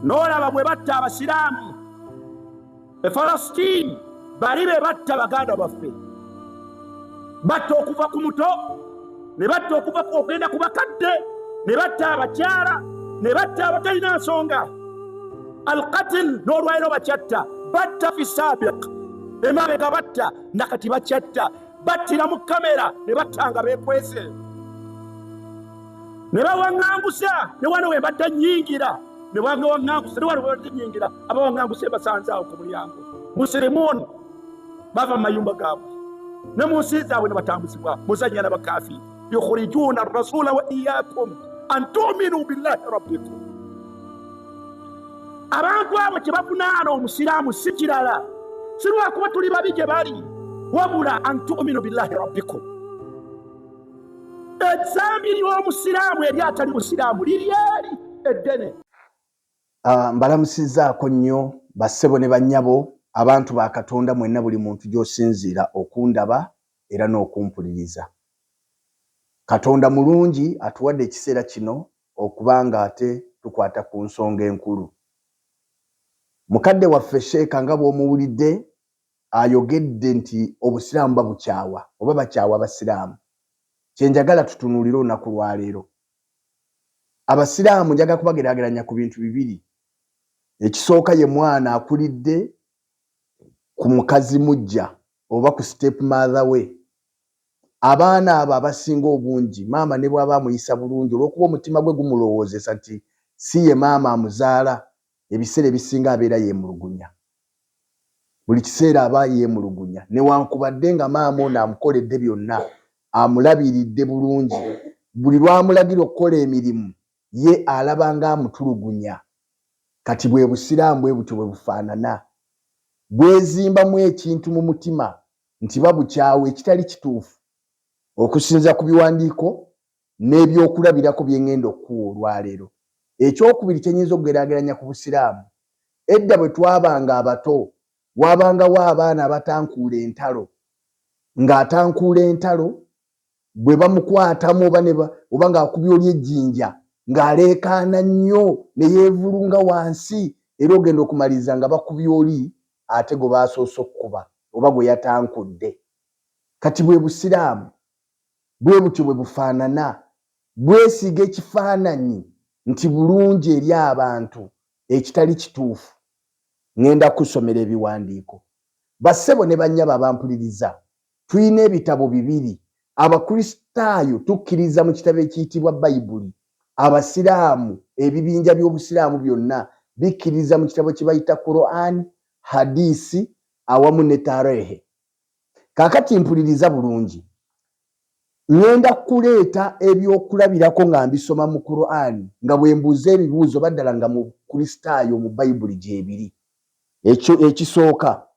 N'olaba bwe batta Abasiraamu e Falasitiini, bali be batta baganda baffe, batta okuva ku muto ne batta okuva okugenda ku bakadde, ne batta abakyala, ne batta abatalina nsonga. Alqatil n'olwaliro bakyatta, batta fi sabiq, emabega batta, nakati bakyatta, battira mu kamera ne batta nga bekwese ne bawaŋŋangusa. Ne wano we mbadde nnyingira ne bawaŋŋangusa, ne wano we mbadde nnyingira abawaŋŋanguse basanze awo ku mulyango. Musirimuun bava mu mayumba gaabwe ne mu nsi zaabwe ne batambuzibwa muzannya na bakafiiri. Yukhrijuuna rasula wa iyakum an tuminu billahi rabbikum. Abantu abo kye bavunaana omusiraamu si kirala, si lwakuba tuli babi gye bali, wabula an tuminu billahi rabbikum. Ezambi ly'omusiraamu eri atali musiraamu liri eri eddene. Mbalamusizaako nnyo bassebo ne bannyabo, abantu ba Katonda mwenna, buli muntu gy'osinziira okundaba era n'okumpuliriza. Katonda mulungi atuwadde ekiseera kino okuba nga ate tukwata ku nsonga enkulu. Mukadde waffe Sheeka nga bw'omuwulidde ayogedde nti Obusiraamu babukyawa oba bakyawa Abasiraamu. Kye njagala tutunuulire olunaku lwaleero. Abasiraamu njagala kubageraageranya ku bintu bibiri. Ekisooka ye mwana akulidde ku mukazi muggya oba ku step mother we. Abaana abo abasinga obungi maama ne bw'aba amuyisa bulungi, olw'okuba omutima gwe gumulowoozesa nti si ye maama amuzaala, ebiseera ebisinga abeera yeemulugunya. Buli kiseera aba yeemulugunya newankubadde nga maama ono amukoledde byonna, amulabiridde bulungi. Buli lw'amulagira okukola emirimu ye alaba ng'amutulugunya. Kati bwe Busiraamu bwe butyo bwe bufaanana. Bwezimbamu ekintu mu mutima nti babukyawa, ekitali kituufu okusinziira ku biwandiiko n'ebyokulabirako bye ŋŋenda okukuwa olwaleero. Ekyokubiri kye nnyinza okugeraageranya ku Busiraamu, edda bwe twabanga abato waabangawo abaana abatankuula entalo, ng'atankuula entalo bwe bamukwatamu oba ne oba ng'akubye oli ejjinja ng'aleekaana nnyo ne yeevulunga wansi, era ogenda okumaliriza nga bakubye oli ate gwe baasoose okukuba oba gwe yatankudde. Kati bwe Busiraamu bwe butyo bwe bufaanana, bwesiiga ekifaananyi nti bulungi eri abantu, ekitali kituufu. Ŋŋenda kukusomera ebiwandiiko. Bassebo ne bannyabo abampuliriza, tulina ebitabo bibiri. Abakristaayo tukkiriza mu kitabo ekiyitibwa Bayibuli. Abasiraamu, ebibinja by'Obusiraamu byonna bikkiririza mu kitabo kye bayita Quran, Hadiisi awamu ne Tarehe. Kaakati mpuliriza bulungi. Ŋŋenda kuleeta ebyokulabirako nga mbisoma mu Quran nga bwe mbuuza ebibuuzo oba ddala nga mu Kristaayo mu Bayibuli gyebiri. Ekyo ekisooka.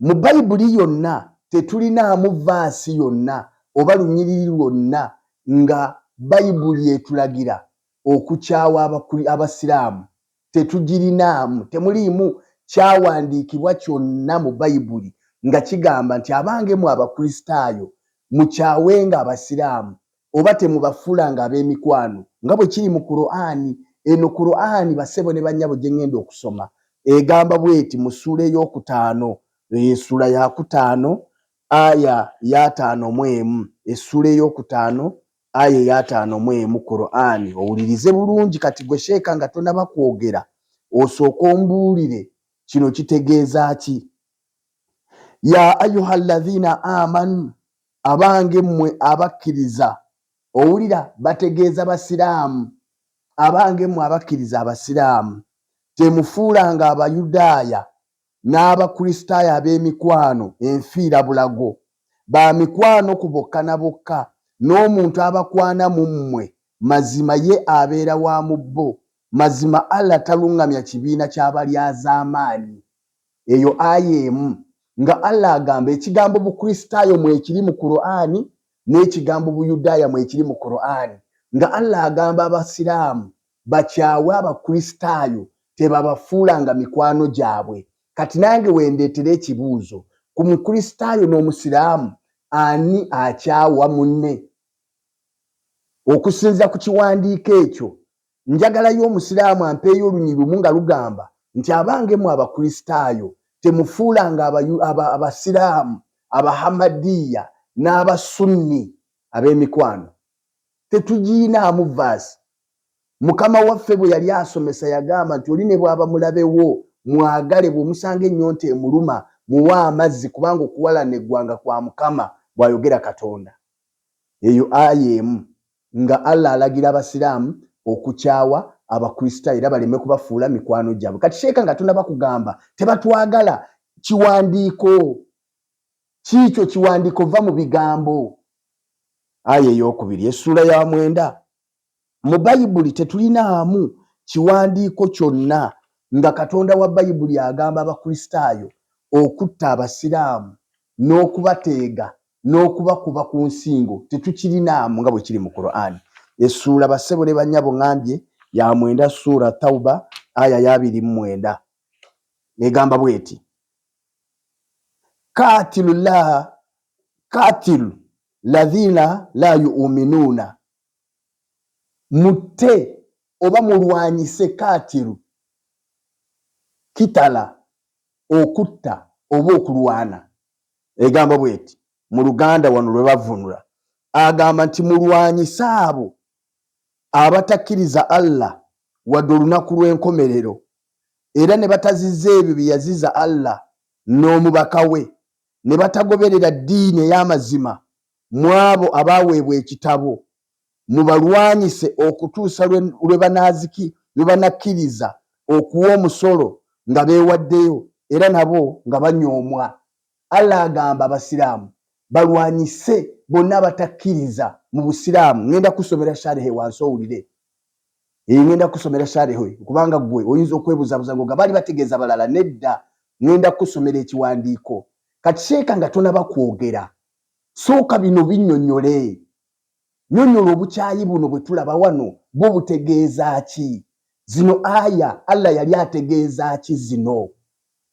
Mu Bayibuli yonna tetulinaamu vaasi yonna oba lunyiriri lwonna nga Bayibuli etulagira okukyawa Abasiraamu. Tetugirinaamu. Temuliimu kyawandiikibwa kyonna mu Bayibuli nga kigamba nti abange mwe Abakristaayo mukyawenga Abasiraamu oba temubafuulanga ab'emikwano nga bwe kiri mu Kuraani. Eno Kuraani bassebo ne bannyabo gye ŋŋenda okusoma egamba bw'eti mu ssuula ey'okutaano, essuula yakutaano aya y'ataano mu emu, essuula ey'okutaano aya ey'ataano mu emu Kuraani. Owulirize bulungi kati gwe Sheeka nga tonaba kwogera osooke ombuulire kino kitegeeza ki. Ya ayuha alladhina amanu, abange mmwe abakkiriza. Owulira bategeeza Basiraamu. Abange mmwe abakkiriza Abasiraamu, temufuulanga Abayudaaya n'Abakristaayo ab'emikwano enfiira bulago. Ba mikwano ku bokka na bokka, n'omuntu abakwana mu mmwe mazima ye abeera wa mu bo. Mazima Allah taluŋŋamya kibiina kya balyazaamaanyi. Eyo aya emu nga Allah agamba ekigambo Bukristaayo mwekiri mu Kuraani n'ekigambo Buyudaaya mwekiri mu Kuraani, nga Allah agamba Abasiraamu bakyawe Abakristaayo tebabafuulanga mikwano gyabwe. Kati nange wendeetera ekibuuzo, ku Mukristaayo n'Omusiraamu ani akyawa munne? Okusinziira ku kiwandiiko ekyo. Njagalayo Omusiraamu ampeeyo olunyi lumu nga lugamba nti abange mwe Abakristaayo temufuulanga Abasiraamu, Abahamadiya n'Abasunni ab'emikwano. Tetugiinaamu verse. Mukama waffe bwe yali asomesa yagamba nti oli ne bw'aba mulabe wo mwagale, bw'omusanga ennyonta emuluma muwe amazzi kubanga okuwalana eggwanga kwa Mukama, bw'ayogera Katonda. Eyo aya emu nga Allah alagira Abasiraamu okukyawa Abakristaayo era baleme kubafuula mikwano gyabwe. Kati Sheeka nga tonaba kugamba tebatwagala, kiwandiiko kiikyo kiwandiiko va mu bigambo. Aya ey'okubiri essuula ya mwenda. Mu Bayibuli tetulinaamu kiwandiiko kyonna nga Katonda wa Bayibuli agamba Abakristaayo okutta Abasiraamu n'okubateega n'okubakuba ku nsingo. Tetukirinaamu nga bwe kiri mu Qur'an. Essuula bassebo ne bannyabo ŋambye ya mwenda, Suura Tauba aya ya 29 egamba bw'eti, Katilu la katilu ladhina la yu'minuuna, mutte oba mulwanyise, katilu kitala okutta oba okulwana. Egamba bweti mu Luganda wano lwe bavvunula, agamba nti mulwanyise abo abatakkiriza Allah wadde olunaku lw'enkomerero era ne bataziza ebyo bye yaziza Allah n'omubaka we ne batagoberera ddiini ey'amazima mu abo abaaweebwa ekitabo, mubalwanyise okutuusa lwe banakkiriza okuwa omusolo nga beewaddeyo era nabo nga banyoomwa. Allah agamba Abasiraamu balwanyise bonna abatakkiriza mu Busiraamu. Ngenda kusomera sharehe wansi owulire. Ngenda kusomera sharehe kubanga ggwe oyinza okwebuzabuza nga baali bategeeza balala. Nedda, ngenda kusomera ekiwandiiko. Kati Sheeka nga tonaba kwogera, sooka bino binnyonnyole. Nyonnyola obukyayi buno bwe tulaba wano bwo butegeeza ki? Zino aya Allah yali ategeeza ki zino?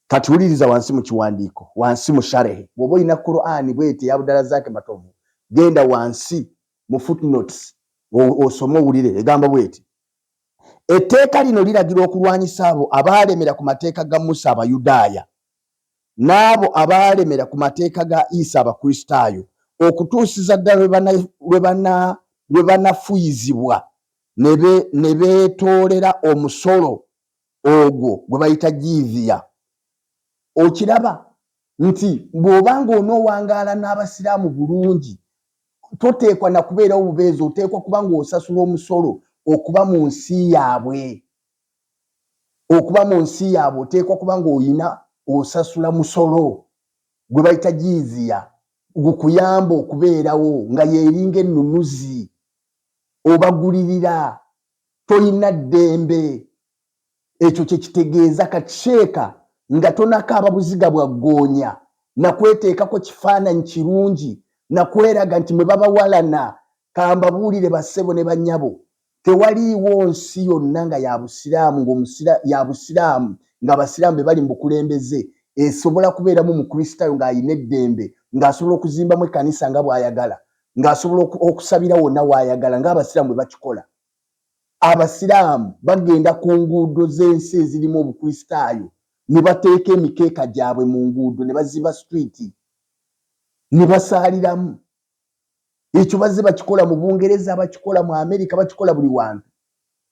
Kati wuliriza wansi mu kiwandiiko, wansi mu sharehe. Bw'oba olina Qur'ani bw'eti eya Abdalazaki Matovu, genda wansi mu footnotes osome owulire. Egamba bw'eti, etteeka lino liragira okulwanyisa abo abaalemera ku mateeka ga Musa Abayudaaya n'abo abaalemera ku mateeka ga Isa Abakristaayo okutuusiza ddala lwe banafuyizibwa ne beetoolera omusolo ogwo gwe bayita jiiziya. Okiraba nti bw'oba ng'onoowangaala n'Abasiraamu bulungi, toteekwa na kubeerawo bubeezi, oteekwa kuba ng'osasula omusolo okuba mu nsi yaabwe. Okuba mu nsi yaabwe oteekwa kuba ng'olina osasula musolo gwe bayita jiiziya, gukuyamba okubeerawo nga y'eringa ennunuzi, obagulirira, tolina ddembe. Ekyo kye kitegeeza. Kati Sheeka nga tonakaaba buziga bwa ggoonya nakweteekako kifaananyi kirungi nakweraga nti mwe babawalana, kambabuulire bassebo ne bannyabo, tewaliiwo nsi yonna nga ya Busiraamu ng'omusira ya Busiraamu ng'Abasiraamu be bali mu bukulembeze esobola kubeeramu Mukristaayo ng'alina eddembe, ng'asobola okuzimbamu ekkanisa nga bw'ayagala, ng'asobola okusabira wonna w'ayagala ng'Abasiraamu bwe bakikola. Abasiraamu bagenda ku nguudo z'ensi ezirimu Obukristaayo ne bateeka emikeeka gyabwe mu nguudo ne baziba street ne basaaliramu. Ekyo bazze bakikola mu Bungereza, bakikola mu Amerika, bakikola buli wantu.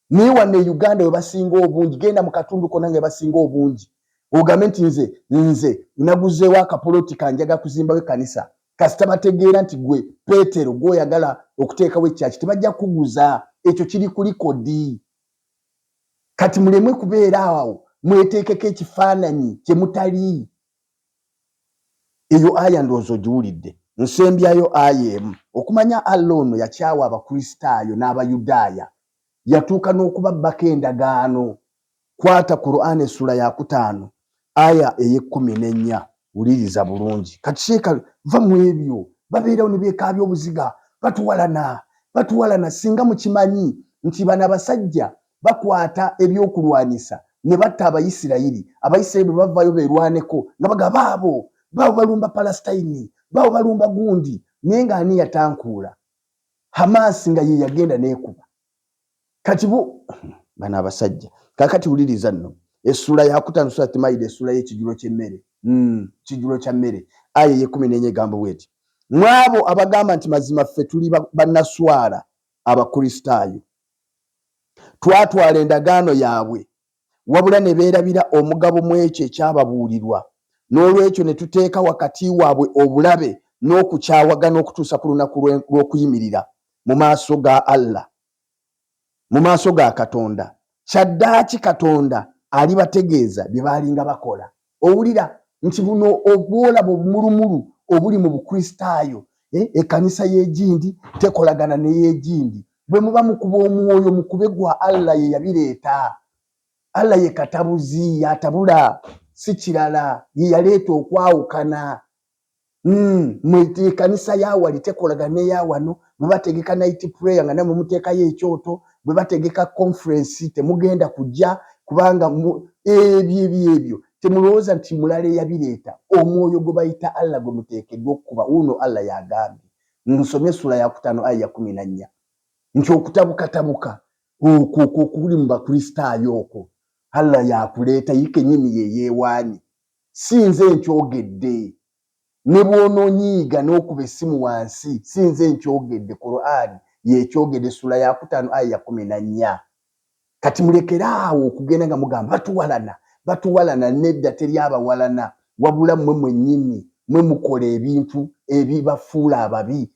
Naye wano e Uganda we basinga obungi, genda mu katundu konna nga basinga obungi, ogambe nti nze naguzeewo akapoloti kanjaga kuzimbawo ekkanisa, kasita bategeera nti gwe Peetero gw'oyagala okuteekawo ekyaki, tebajja kukuguza. Ekyo kiri ku likodi. Kati mulemwe kubeera awo mweteekeko ekifaananyi kye mutali. Eyo aya ndowooza ogiwulidde. Nsembyayo aya emu. Okumanya Allah ono yakyawa Abakristaayo n'Abayudaaya, yatuuka n'okubabbako endagaano. Kwata Qur'an essula ya kutaano aya ey'ekkumi n'ennya, wuliriza bulungi. Kati Sheikh va mu ebyo, babeerawo ne beekaabya obuziga, batuwalana, batuwalana. Singa mukimanyi nti bano abasajja bakwata ebyokulwanyisa ne batta Abayisirayiri, Abayisirayiri bwe bavaayo beerwaneko nga bagamba baabo, baabo balumba Palestine, baabo balumba gundi, naye nga ani yatankuula? Hamas nga ye yagenda n'ekuba. Kati bu Bano abasajja kakati wuliriza nno essuula yakutaano, Surati Maida, essuula y'ekijulo ky'emmere, kijulo kya mmere, aya ey'ekumi n'enya egamba bweti: mwabo abagamba nti mazima ffe tuli bannaswara, Abakristaayo, twatwala endagaano yaabwe, wabula ne beerabira omugabo mu ekyo ekyababuulirwa, n'olwekyo ne tuteeka wakati waabwe obulabe n'okukyawagana okutuusa ku lunaku lw'okuyimirira mu maaso ga Allah, mu maaso ga Katonda. Kyaddaaki Katonda alibategeeza bye baalinga bakola. Owulira nti buno obwolaba obumulumulu obuli mu Bukristaayo, ekkanisa y'egindi tekolagana n'eyegindi. Bwe muba mukuba omwoyo, mukube gwa Allah, ye yabireeta. Allah ye katabuzi, yatabula, si kirala, ye yaleeta okwawukana. Ekanisa yawali tekolagana neyawano. Bwe bategeka night prayer nga namwe muteekayo ekyoto, bwe bategeka conference temugenda kujja, kubanga ebyo ebyo ebyo temulowooza nti mulala eyabireeta. Omwoyo gwe bayita Allah gwe muteekeddwa okukuba wuuno. Allah yagambye, nsomye essula yakutaano aya ya 14, nti okutabukatabuka okwo okuli mu Bakristaayo okwo Allah yakuleeta, ye kennyini ye yeewaanye, si nze nkyogedde. Ne bw'onoonyiiga n'okuba essimu wansi, si nze nkyogedde, Qur'an yekyogedde, essula yakutaano aya ya 14. Kati mulekere awo okugenda nga mugamba batuwalana, batuwalana. Nedda, teri abawalana, wabula mmwe mwennyini mwe mukola ebintu ebibafuula ababi.